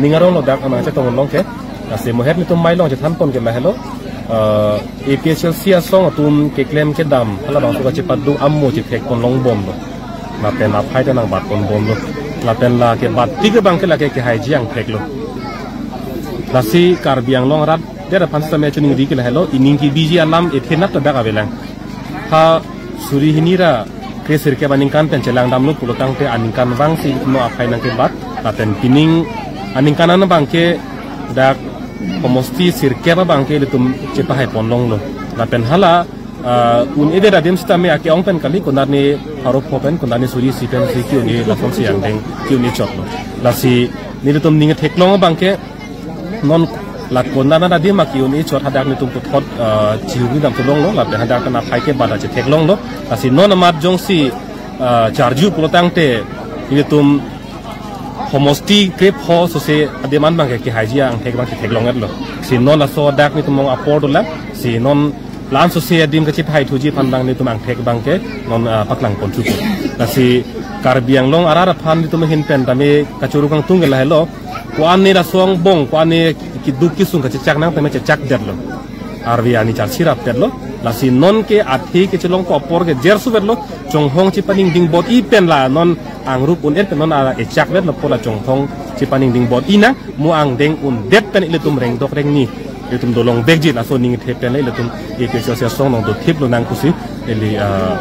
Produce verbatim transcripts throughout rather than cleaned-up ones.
Ning arong lo dak anang chetong long ke. Lasi mohet nitum mai long chethan pon ke lahelo. Eh, A P H L C asong atum keklem kedam hala bangso kachepaduk amo chethek pon long bom lo. Lapen aphai ta nang bat pon bom lo. Lapen la ke bat tik bang ke la ke kehaiji angthek lo. Lasi Karbi Anglong arat der aphan sitame choningri ke lahelo, ining kebiji alam ethenat ta dak avelang. Ha suri hini ra kre sirkep aningkan pen chelang damlo pulo tangte aningkanvang si no aphai nangkebat. Lapen pining aningkan an abang ke dak homosti sirkep abang ke ilitum chepahai pon long lo. Lapen hala, ah, un-edet adim sitame ake-ong pen kali, konat ni pharo pho pen, konat ni suri isi pen si ke-un-e lason si angdeng ke-un-e chot lo. Lasi nelitum ning theklong abang ke non la konat adim ke-un-e chot hadak nitum puthot, ah, chihuni dam thu long lo, lapen hadak kan aphai kebat chetheklong lo. Lasi non amat jongsi, ah, charju pulo tangte ilitum homosti krepho sose adim an abang ke kehaiji angthek abang chetheklong et lo. Si non laso dak nitum mong apor dolang, si non la-an sose adim kachepahai thuji aphan abang nitum angthek abang ke non, ah, paklang pon thupo. Lasi Karbi Anglong arat aphan nitum ahin pen tame kachoro kangtung ke lahelo. Ko-an ne laso angbong, ko-an ne keduk kesung kachechak nang tame chechak det lo. Arve ani char sirap det lo. Lasi non ke athe kechelong ko apor ke jer suvet lo. Chonghong chepaningding bot-i pen la non angrup un-et pen non ala echak det lo pu la chonghong chepaningding bot-i nang, mo angdeng undet pen ilitum rengdok rengni ilitum dolong vekji, laso ning the pen ilitum A P H L C asong nong dothip lonang pusi ili, ah,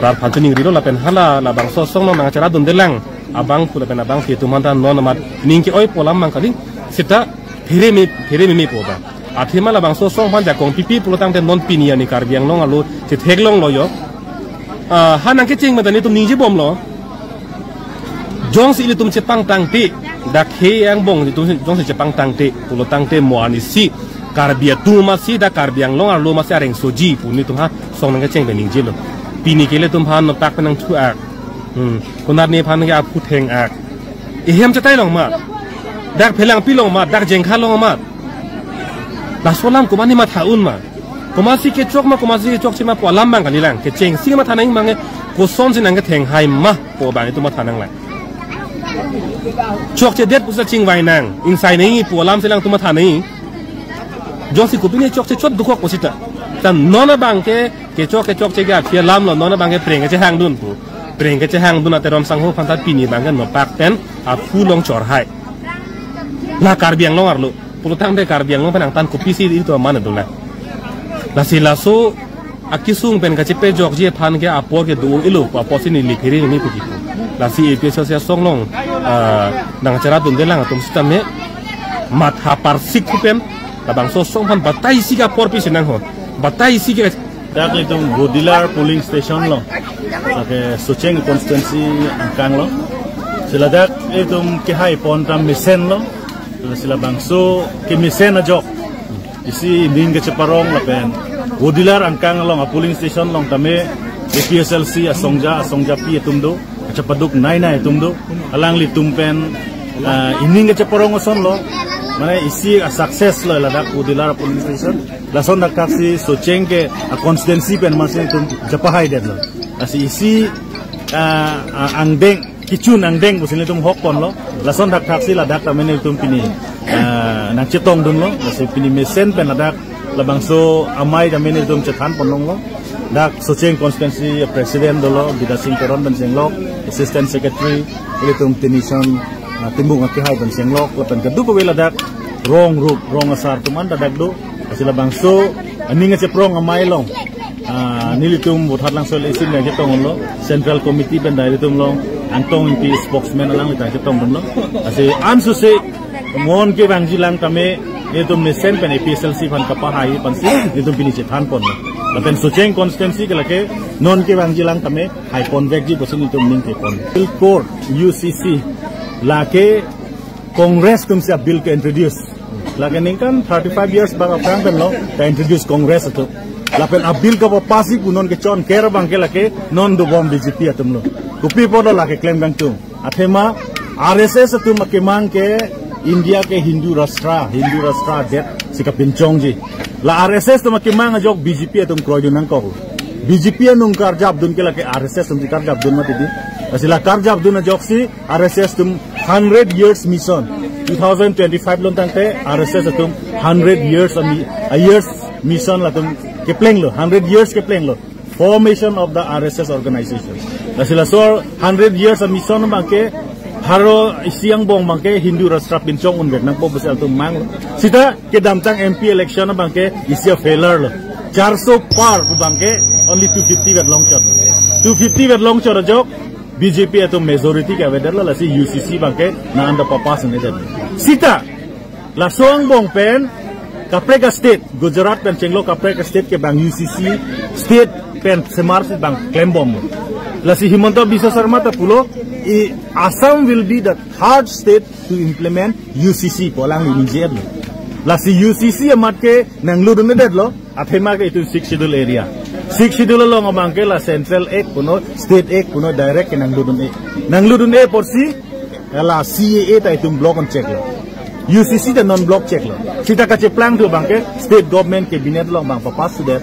rat aphan choningrilo. Lapen hala labangso asong nong nangchara dundelang abang pu lapen abangpi atum aphan ta non amat ning ke-oi pu alam abang kali, seta phere me, phere meme pu abang. Athema labangso asong aphan jakong pipi pulo tangte non pini ani Karbi Anglong arlo chetheklong lo jo. Ah, ha nangkecheng mata nitum ningje bom lo. Jongsi ilitum chepangtangte, dak he angbong ilitum jongsi chepangtangte pulo tangte mo ani si Karbi atum amatsi, dak Karbi Anglong arlo amatsi areng soji pu nitum ha asong nangkecheng pen ningje lo. Pini ke ilitum aphan nopak pen nangthu-ak. Hmm. Konat ne aphan ke aphu theng-ak. Ehem chetai long ma. Dak phelangpi long ma, dak jengkha long ma. Laso alam komat ne matha un ma. Komatsi kechok ma, komatsi kechokche ma pu alam abang kalilang. Kechengsi matha nang abang ke kosonsi nangkethenghai ma pu abang itum matha nanglang. Chokchedet pusi chingvai nang, ingsai nang pu alam si lang itum matha nang. Jongsi kopine chokche chot dokok pusita. Ta non abang ke kechok kechokche ke aphi alam lo, non abang ke preng kechehang dun pu. Preng kechehang dun a Teron sangho aphan ta pini abang ke nopak pen aphu long chorhai. La Karbi Anglong arlo. Pulo tangte Karbi Anglong pen angtan kopisi itum aman dolang. Lasi laso akesung pen kachepejokji aphan ke apor ke do-elo, apotsi neli phere meme puji pu. Lasi A P H L C asong nong, ah, nangchara dundelang atum sitame matha parsik pu pen labangso asong aphan batai isi ke apor pisi nang ho. Batai isi ke Dak ilitum Bodilar polling station lo. Lake Socheng constituency angkang lo. Si ladak ilitum kehai pon ta mesen lo. Lasi labangso kemesen ajok isi ning kacheparong lapen Bodilar angkang along a polling station along tame A P H L C asongja, asongjapi atum do. Kachepaduk nei nei atum do. Alanglitum pen, ah, ining kacheparong ason lo. Mane isi a success lo ladak Bodilar polling station. Lason dak thaksi Socheng ke a constituency pen masi itum chepahai det lo. Lasi isi, ah, ah, angdeng, kechun angdeng pusi nelitum hok pon lo. Lason dak thaksi ladak tame nelitum pini, ah, nangchetong dun lo. Lasi pini mesen pen ladak labangso amei tame nelitum chethan pon long lo. Dak Socheng constituency president dolo, Bidya Sing Teron pen chenglok, assistant secretary, ilitum Tenison, ah, Timung akehai pen chenglok, lapen kadokave ladak rong rup, rong asar atum an ta dak do. Lasi labangso aning kacheparong amei along, ah, nelitum Vothatlangso A C nangchetong lo, central committee pen ta ilitum along Angtong Engti spokesman alangli ta chetong dun lo. Lasi ansose non kevangji lang tame, nelitum mesen pen A P H L C aphan kapahai pensi nelitum pini chethan pon lo. Lapen Socheng constituency ke lake non kevangji lang tame hai pon vekji pusi nelitum ning ke pon. Appeal Court, U C C, lake Congress atumsi a bill ke introduce. Lake ningkan thirty-five years bak aphrang pen lo, ta introduce Congress atum. Lapen a bill kapapasi pu non kechonker abang ke lake non dobom B J P atum lo. Kopi apotlo lake klem kangtung. Athema R S S atum akemang ke India ke Hindu Rashtra, Hindu Rashtra det si kapinchongji. La R S S atum akemang ajok B J P atum kroidun nangkok. B J P anung karjap dun ke lake R S S atumsi karjap dun mati di. Lasi la karjap dun ajoksi R S S atum hundred years mission. two thousand twenty-five along tangte R S S atum hundred years a mi-, a years mission latum keplenglo, hundred years keplenglo. Formation of the R S S organization. Lasi laso hundred years a mission abangke, haro isi angbong abangke Hindu Rashtra pinchong unvek nangpo pusi latum manglo. Sita kedamtang M P election abangke isi a failure lo. Charso par pu abangke only two fifty vet longchot. Two fifty vet longchot ajok B J P atum majority ke avedetlo, lasi U C C abangke nang anda papass nedet. Sita laso angbong pen kaprek a-state, Gujarat pen chenglo kaprek a-state ke bang U C C state pen semarsi bang klembom. Lasi Himanta Biswa Sarma ta pulo, i Assam will be the third state to implement U C C pu alangli ningje-etlo. Lasi U C C amat ke nangludundedetlo, athema ke itum Sixth Schedule area. Sixth Schedule along abangke la Central Act puno, State Act puno direct ke nangludun-e. Nangludun-e apotsi la C A A ta itum block an cheklo. U C C ta non block cheklo. Sita kacheplangthu abangke state government cabinet along bang papass sudet,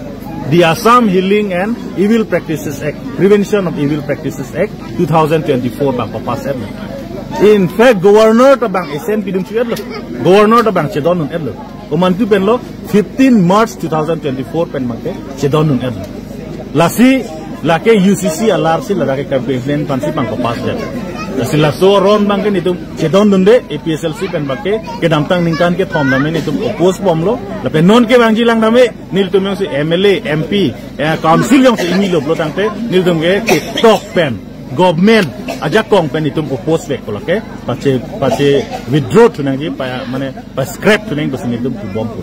the Assam Healing and Evil Practices Act, Prevention of Evil Practices Act two thousand twenty-four bang papass-etlo. In fact, governor ta bang assent pidun chu-etlo. Governor ta bang chedondun-etlo. Komantu penlo, fifteen March two thousand twenty-four pen abangke chedondun-etlo. Lasi lake U C C alarsi lake campaign plan pensi bang papass-det. Lasi laso aron abangke netum chedondunde, A P H L C pen abangke kedamtang ningkan kethom tame netum oppose bomlo. Lapen non kevangji lang tame nelitum jongsi M L A, M P, eh, council jongsi ingnilo pulo tangte nelitum ke ketok pen, government ajakong pen netum oppose vekpo, lake pache, pache withdraw thunangji, pa, mane pa scrap thunang pusi netum pubom pu.